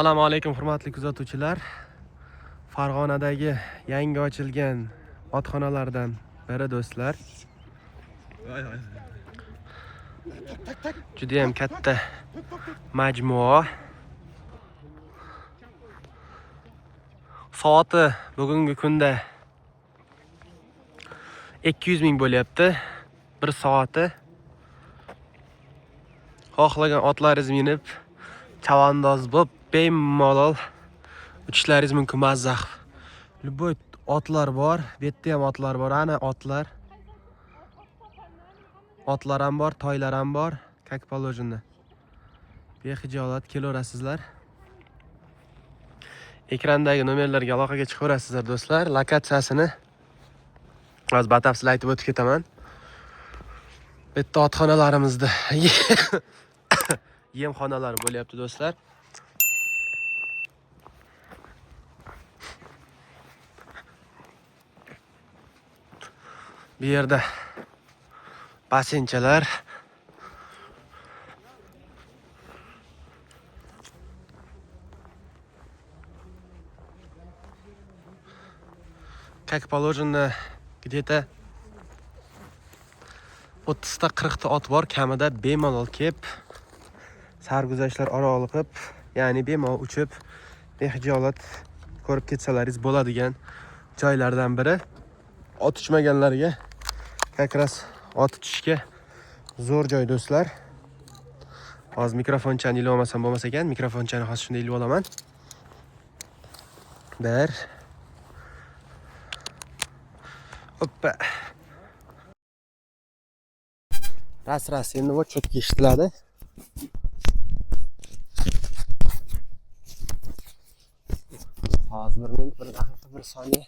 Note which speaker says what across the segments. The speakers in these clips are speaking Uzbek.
Speaker 1: Assalomu alaykum, hurmatli kuzatuvchilar. Farg'onadagi yangi ochilgan otxonalardan biri, do'stlar. Juda ham katta majmua. Soati bugungi kunda 200 ming bo'lyapti. Bir soati. Xohlagan otlaringizni minib, chavandoz bo'lib, bemalol uchishlaringiz mumkin, mazza qilib. Любой otlar bor, bu yerda ham otlar bor, ana otlar. Otlar ham bor, toylar ham bor, как положено. Behijolat kelaverasizlar. Ekrandagi nomerlarga aloqaga chiqaverasizlar, do'stlar. Lokatsiyasini hozir batafsil aytib o'tib ketaman. Bu yerda otxonalarimizda yemxonalar bo'lyapti, do'stlar. Bu yerda basseynchalar. Как положено, где-то 30 ta 40 ta ot bor kamida, bemalol kelib sarguzashtlar oroli qilib, ya'ni bemalol uchib, behijolat ko'rib ketsalaringiz bo'ladigan joylardan biri. Ot uchmaganlarga как раз ot uchishga zo'r joy, do'stlar. Hozir mikrofonchani ilib olmasam bo'lmas ekan. Mikrofonchani hozir shunday ilib olaman. Bir. Hoppa. Ras ras endi вот четко eshitiladi. Hozir bir minut, bir daqiqa, bir soniya.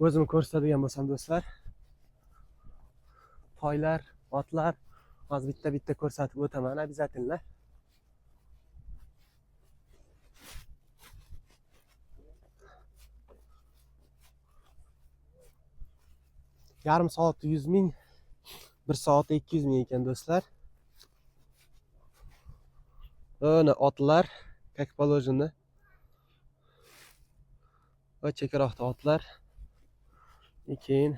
Speaker 1: O'zim ko'rsatadigan bo'lsam, do'stlar. Toylar, otlar hozir bitta-bitta ko'rsatib o'taman обязательно. Yarim soati 100 ming, bir soati 200 ming ekan, do'stlar. Mana otlar, как положено. Va chekkaroqda otlar. Keyin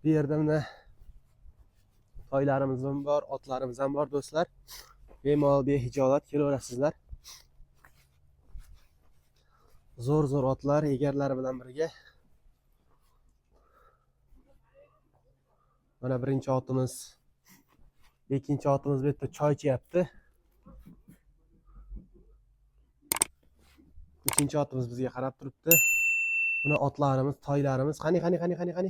Speaker 1: bu yerda mana toylarimiz ham bor, otlarimiz ham bor, do'stlar. Bemalol, behijolat kelaverasizlar. Zo'r zo'r otlar egarlari bilan birga. Mana birinchi otimiz, ikkinchi otimiz bu yerda choy ichyapti. Uchinchi otimiz bizga qarab turibdi. Buni otlarimiz, toylarimiz. Qani, qani, qani, qani, qani.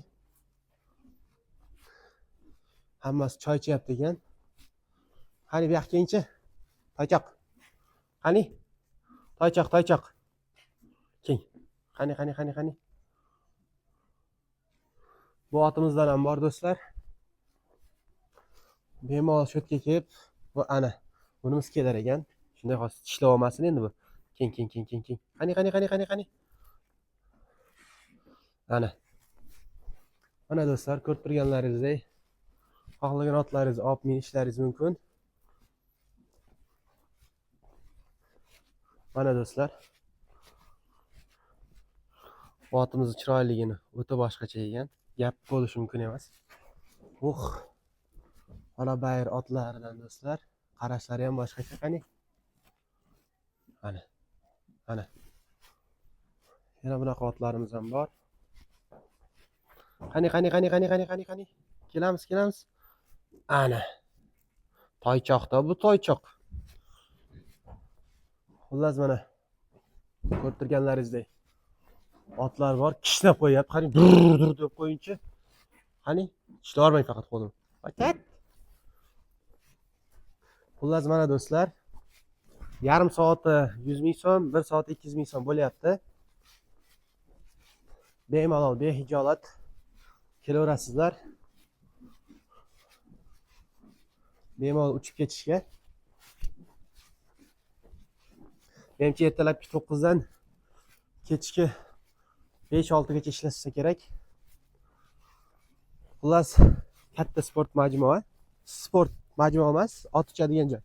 Speaker 1: Hammasi choy ichyapti ekan. Qani, bu yoqqa kelingchi. Toychoq. Qani? Toychoq, toychoq. Keling. Qani, qani, qani, qani. Bu otimizdan ham bor, do'stlar. Bemalol shu yerga kelib, bu ana bunimiz kelar ekan. Shunday hozir tishlab olmasin endi bu. Keling, keling, keling, keling, keling. Qani, qani, qani, qani, qani. Ana. Mana do'stlar, ko'rib turganlaringizdek xohlagan otlaringizni olib minishlaringiz mumkin. Mana do'stlar. Bu otimizni chiroyligini o'ta boshqacha ekan. Gap bo'lishi mumkin emas. Uh. Mana bayir otlaridan, do'stlar, qarashlari ham boshqacha. Qani? Ana. Ana. Yana bunaqa otlarimiz ham bor. Qani, qani, qani, qani, qani, qani, qani. Kelamiz, kelamiz. Ana. Toychoqda bu toychoq. Xullas, mana ko'rib turganlaringizdek otlar bor, kishnab qo'yyapti. Qani, dur dur deb qo'yingchi. Qani, tishlavormang faqat qo'lim. Kat. Xullas, mana do'stlar, yarim soati 100 ming so'm, bir soati 200 ming so'm bo'lyapti. Bemalol, behijolat kelaverasizlar. Bemalol uchib ketishga. Menimcha, ertalabki 9 dan kechki 5-6 gacha ishlashsa kerak. Xullas, katta sport majmua. Sport Majmua emas, ot uchadigan joy.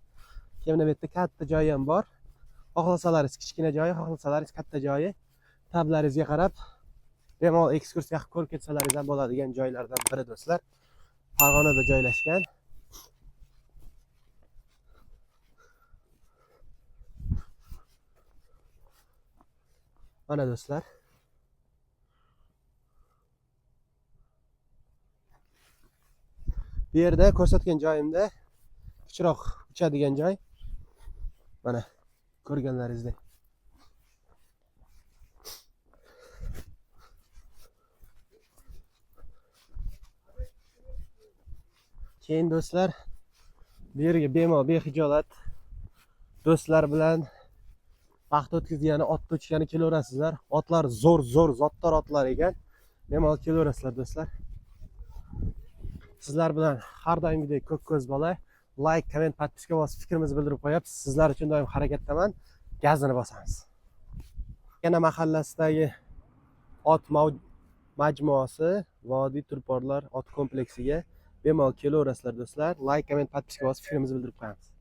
Speaker 1: Keyin mana bu yerda katta joyi ham bor. Xohlasalaringiz kichkina joyi, xohlasalaringiz katta joyi. Tablaringizga qarab bemalol ekskursiya qilib ko'rib ketsalaringiz ham bo'ladigan joylardan biri do'stlar. Farg'onada joylashgan. Mana do'stlar. Bu yerda ko'rsatgan joyimda kichikroq uchadigan joy. Mana ko'rganlaringizdek. Keyin do'stlar, bu yerga bemalol behijolat do'stlar bilan vaqt o'tkazgani, otda uchgani kelaverasizlar. Otlar zo'r zo'r zotdor otlar ekan. Bemalol kelaverasizlar do'stlar. Sizlar bilan har doimgidek ko'k ko'z bola. Like, komment, подписка bosib fikrimizni bildirib qo'yapsiz. Sizlar uchun doim harakatdaman. Gazini bosamiz. Yana mahallasidagi ot majmuasi Vodiy Tulporlar ot kompleksiga bemalol kelaverasizlar do'stlar. Like, komment, подписка bosib fikrimizni bildirib qo'yamiz.